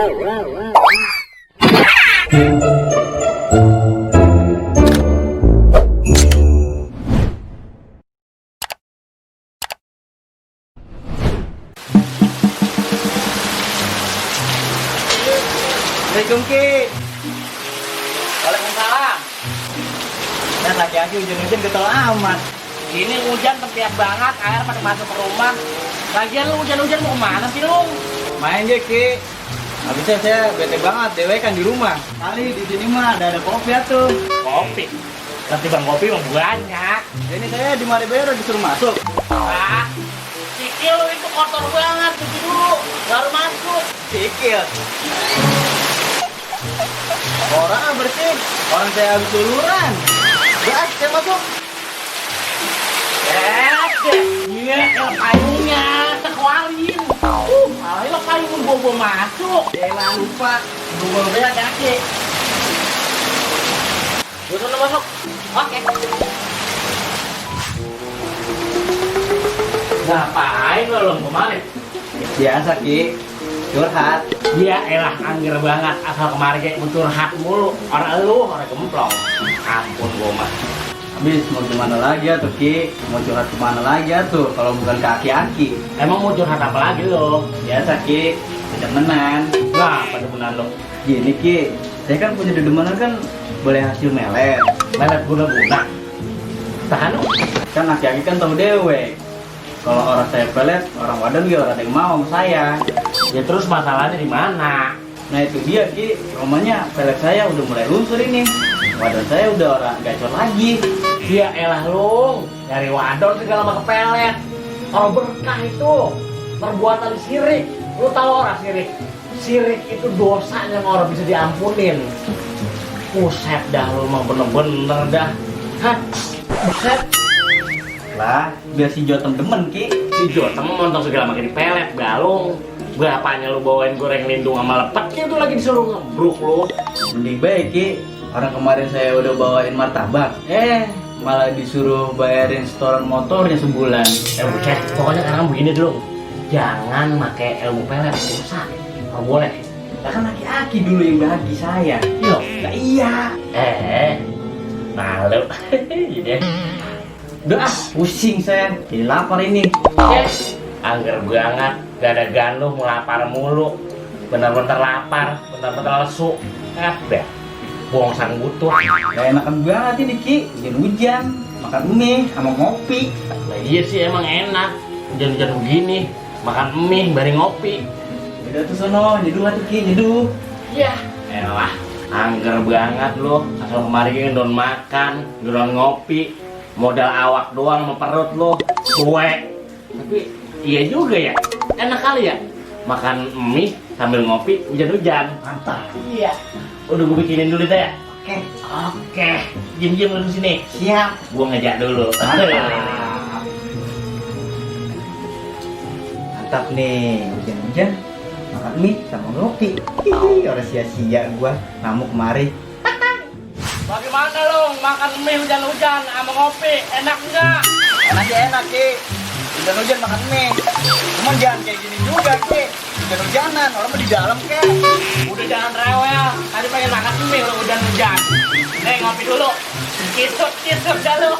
Assalamualaikum Ki. Waalaikumsalam. Dan laki-laki hujan-hujan getol amat. Ini hujan tepiak banget, air pada masuk ke rumah. Lagian lu hujan-hujan mau kemana sih lu? Main aja Ki. Habisnya saya bete banget, dewe kan di rumah. Kali di sini mah ada kopi ya tuh. Kopi. Nanti bang kopi mah banyak. Ini saya di Maribero disuruh masuk. Ah, sikil lu itu kotor banget, cuci dulu, baru masuk. Sikil. Orang bersih. Orang saya habis luluran. Udah, saya masuk. Iya, payungnya terkualin. Ayo payung bobo masuk. Jangan lupa. Bobo bela kaki. Gue sana masuk. Oke. Ngapain lo kemarin? Biasa Ki. Curhat. Iya elah angger banget asal kemarin kayak curhat mulu. Orang lu orang gemplong. Ampun gua mah. Habis mau gimana lagi tuh Ki? Mau curhat kemana lagi tuh? Kalau bukan ke aki-aki. Emang mau curhat apa lagi lo? Biasa Ki. Demenan. Nah, apa demenan lo? Gini Ki. Saya kan punya dedemenan kan boleh hasil melet. Melet guna-guna. Tahan lo. Kan aki-aki kan tahu dewe. Kalau orang saya pelet, orang wadah juga orang ada yang mau sama saya. Ya terus masalahnya di mana? Nah itu dia Ki, rumahnya pelet saya udah mulai lunsur ini. Wadah saya udah orang gacor lagi. Ya elah lo, dari wadon segala sama kepelet. Kalau berkah itu perbuatan syirik. Lu tahu orang syirik? Syirik itu dosa yang orang bisa diampunin. Buset dah lu emang bener-bener dah. Hah? Buset. Lah, biar si Jotem demen Ki. Si Jotem montong segala makin dipelet, galung. Berapanya lu bawain goreng lindung sama lepet itu lagi disuruh ngebruk lu. Mending baik Ki. Orang kemarin saya udah bawain martabak. Malah disuruh bayarin setoran motornya sebulan. Buset, pokoknya sekarang begini dulu. Jangan pakai ilmu pelet, susah. Nggak boleh. Lah kan aki-aki dulu yang bagi saya. Yo, Lah iya. malu. Gini. Udah pusing saya. Jadi lapar ini. Angger banget, gak ada ganduh, lapar mulu. Bener-bener lapar, bener-bener lesu. Ada. Buang sang butuh. Gak enakan banget ini Ki. Hujan-hujan. Makan mie sama ngopi. Nah iya sih emang enak. Hujan-hujan begini, makan mie, bareng ngopi. Udah tuh sono, nyeduh tuh Ki, nyeduh. Ya, elah. Angger banget lo. Asal kemarin don makan, don ngopi. Modal awak doang sama perut lo. Cuek. Tapi iya juga ya. Enak kali ya. Makan mie sambil ngopi hujan-hujan. Mantap. Iya. Udah gue bikinin dulu deh ya. Oke. Oke. Diam-diam lu di sini. Siap. Gue ngejak dulu. Mantap. Mantap nih, hujan-hujan. Makan mie sama ngopi. Hihi, orang sia-sia gua ngamuk kemari. Bagaimana lo makan mie hujan-hujan sama ngopi? Enak enggak? Enak aja enak Ki. Hujan-hujan makan mie. Cuman jangan kayak gini juga Ki. Hujan-hujanan, orang mah di dalam Ki. Udah jangan rewel. Tadi pengen makan mie lo hujan-hujan. Nih ngopi dulu. Kisut dah lo.